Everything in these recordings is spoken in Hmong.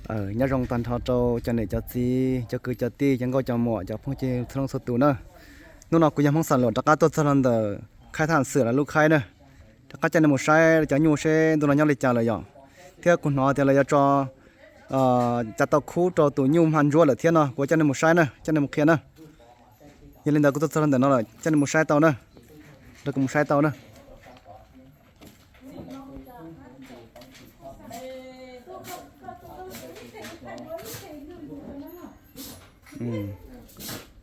Nyob zoo tag nrho rau cov niam cov txiv, cov kwv cov tij, cov nkauj cov muam, cov phooj ywg txhua leej txhua tus na. Hnub no kuv yog Hmoob Xam Luam rov qab tuaj txog rau ntawm Khaib Thaj Xwm los lub khaib na. Rov qab coj nej mus saib cov nyuj seb ntu no nyob li cas lawm yom. Thiab kuv hnov tias lawv yuav tso cov tau khub rau tus nyuj hma ntsuab lawm thiab no, kuv coj nej mus saib na, coj nej mus qhia na. Yog li ntawd kuv tuaj txog rau ntawm no lawm, coj nej mus saib tau na. Nrog kuv mus saib tau na.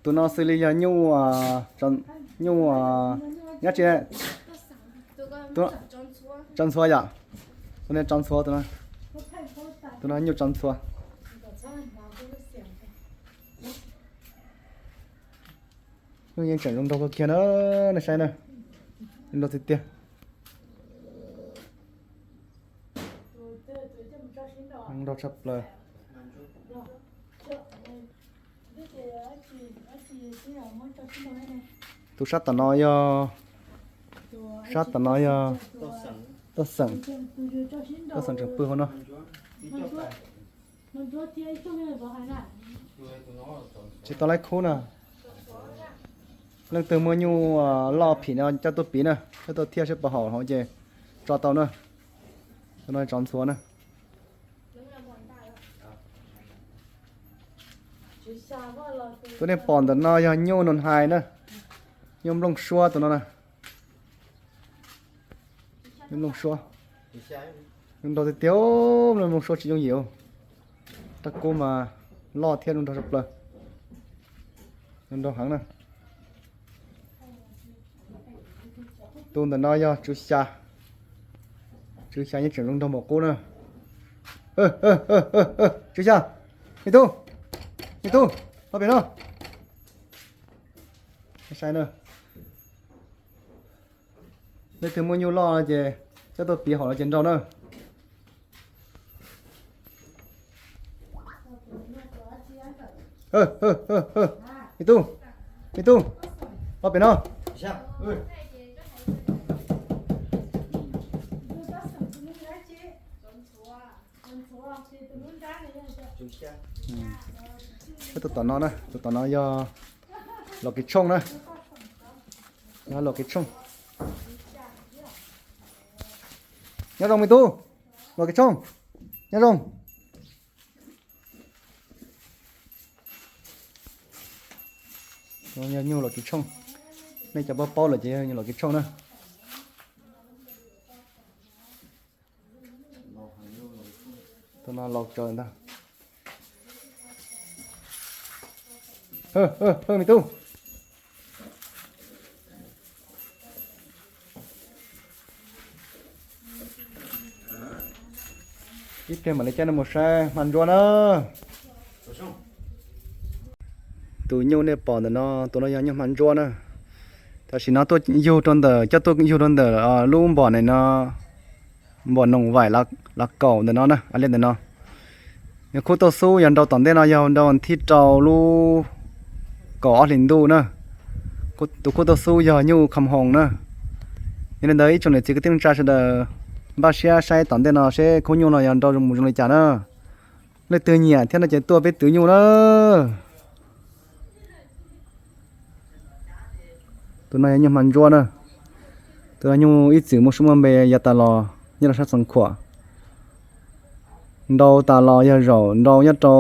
Tus no xws li yog nyuj, nyuj, nyob tsis, tso ntxhua yom. Tus no tso ntxhua, tus no nyuj tso ntxhua. Nyuj yeej tseem zoo nraug kawg kiag na, nej saib na, zoo nraug tiag tiag. Nraug tshaj plaws. Tus sab tom no yog, sab tom no yog Tooj Xeem, Tooj Xeem tseem pw hauv no. Tsis tau laib khub na. Leej twg muaj nyuj loj phim no coj tuaj piv na, coj tuaj thiaj seb puas haum hauv ces tso tau na. Tus no tso ntxhua na. Tus nej pom ntawm no yog nyuj nus hais na, nyuj nplooj suab tus no na. Nyuj nplooj suab, zoo nraug tiag tiag, nplooj suab tsis yooj yim. Rab kub mas loj thiab zoo nraug tshaj plaws, zoo nraug heev na. Tus ntawm no yog tswv xya, tswv xya yeej tseem zoo nraug npaum qub na. Tswv xya, me tub, me tub, los pem no. Saib na. Leej twg muaj nyuj loj no ces coj tuaj piv haum no ces nrog na. Me tub, me tub, los pem no. Tus tom no na, tus tom no yog Los Kiv Tshooj na. Los Kiv Tshooj, nyob zoo me tub. Los Kiv Tshooj, nyob zoo. Yog nyuj Los Kiv Tshooj, nej cov paub paub lawm ces yog nyuj Los Kiv Tshooj na. Tus no laus tsawv ntag. Me tub, ib pliag mam li coj nej mus saib hma ntsuab na. Tus nyuj nej pom ntawm no, tus no yog nyuj hma ntsuab na. Tam sim no tuaj yug rau ntawm, coj tuaj yug rau ntawm lub npom nim no, npom Noom Vaim Lav Kaum ntawm no na, a li ntawm no. Yog khub tauj xub yog nrau tom ntej no yog nrau thib rau lub kaum ob hlis ntuj na. Tus khub tauj xub yog nyuj kham hoos na. Yog li ntawd ib tsoom niam txiv kwv tij neej tsa sawv daws npaj siab saib tom ntej no seb khub nyuj no yog nrau mus zoo li cas na. Leej twg nyiam thiab no ces tuaj peb twv nyuj na. Tus no yog nyuj hma ntsuab na. Tus no nyuj ib txwm muaj suab muaj npe yav tas los nyob rau sab Xeev Khuam. Nrau tas los yog zaum nrau nyob rau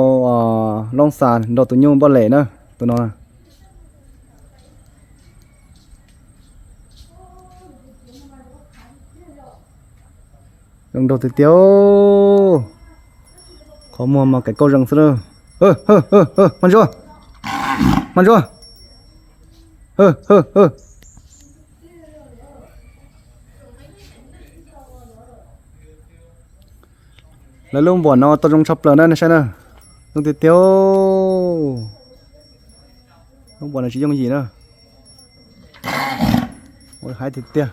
Loob Xas nrau tus nyuj npoj lem na, tus no. Zoo nraug tiag tiag, qhov muag mas kaim kauj zees xwb na. Hma ntsuab, hma ntsuab, lawv lub npuam no tau zoo tshaj plaws na, nej saib na, zoo tiag tiag. Lub npuam no tsis yooj yim na, ua haib tiag tiag.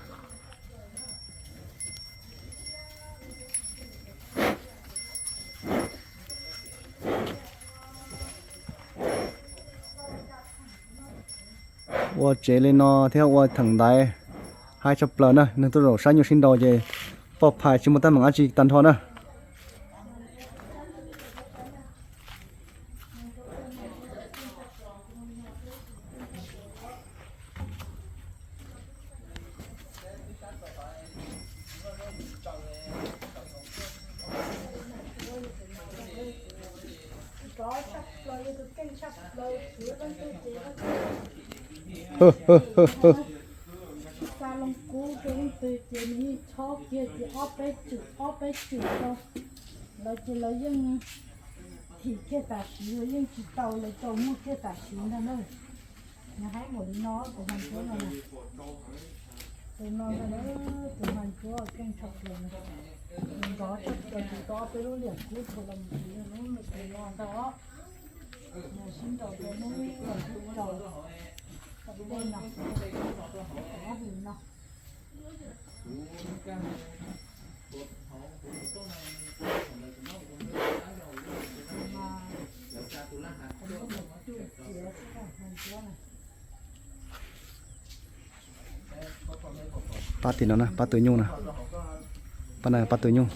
Ua tsev li no thiab ua theem ntaiv haib tshaj plaws na, neeg tuaj zaum saib nyuj sib nrau ces poj phais tsis muaj teeb meem dab tsi tag nrho na. Xa loo kub rau leej twg ces nws yeej chob kiag ces ob peb tswm ob peb tswm rau. Lawv ces lawv yeej thim kiag tam sim, lawv yeej tsis tau, lawv tau muaj kiag tam sim ntag na. Nws haib npaum li no, tus hmab ntsuab no na. Tus no ntag, tus hmab ntsuab keej tshaj plaws na. Nws nrov tshaj plaws, tus tau ob peb lub liam kub rhuav los mus tsis yog lub me tus no ntag os. Nws sib nraus rau hnub los sib nraus tom ntej no, tom ob hlis no. Pab tim no na, pab tus nyuj na. Pab na, pab tus nyuj.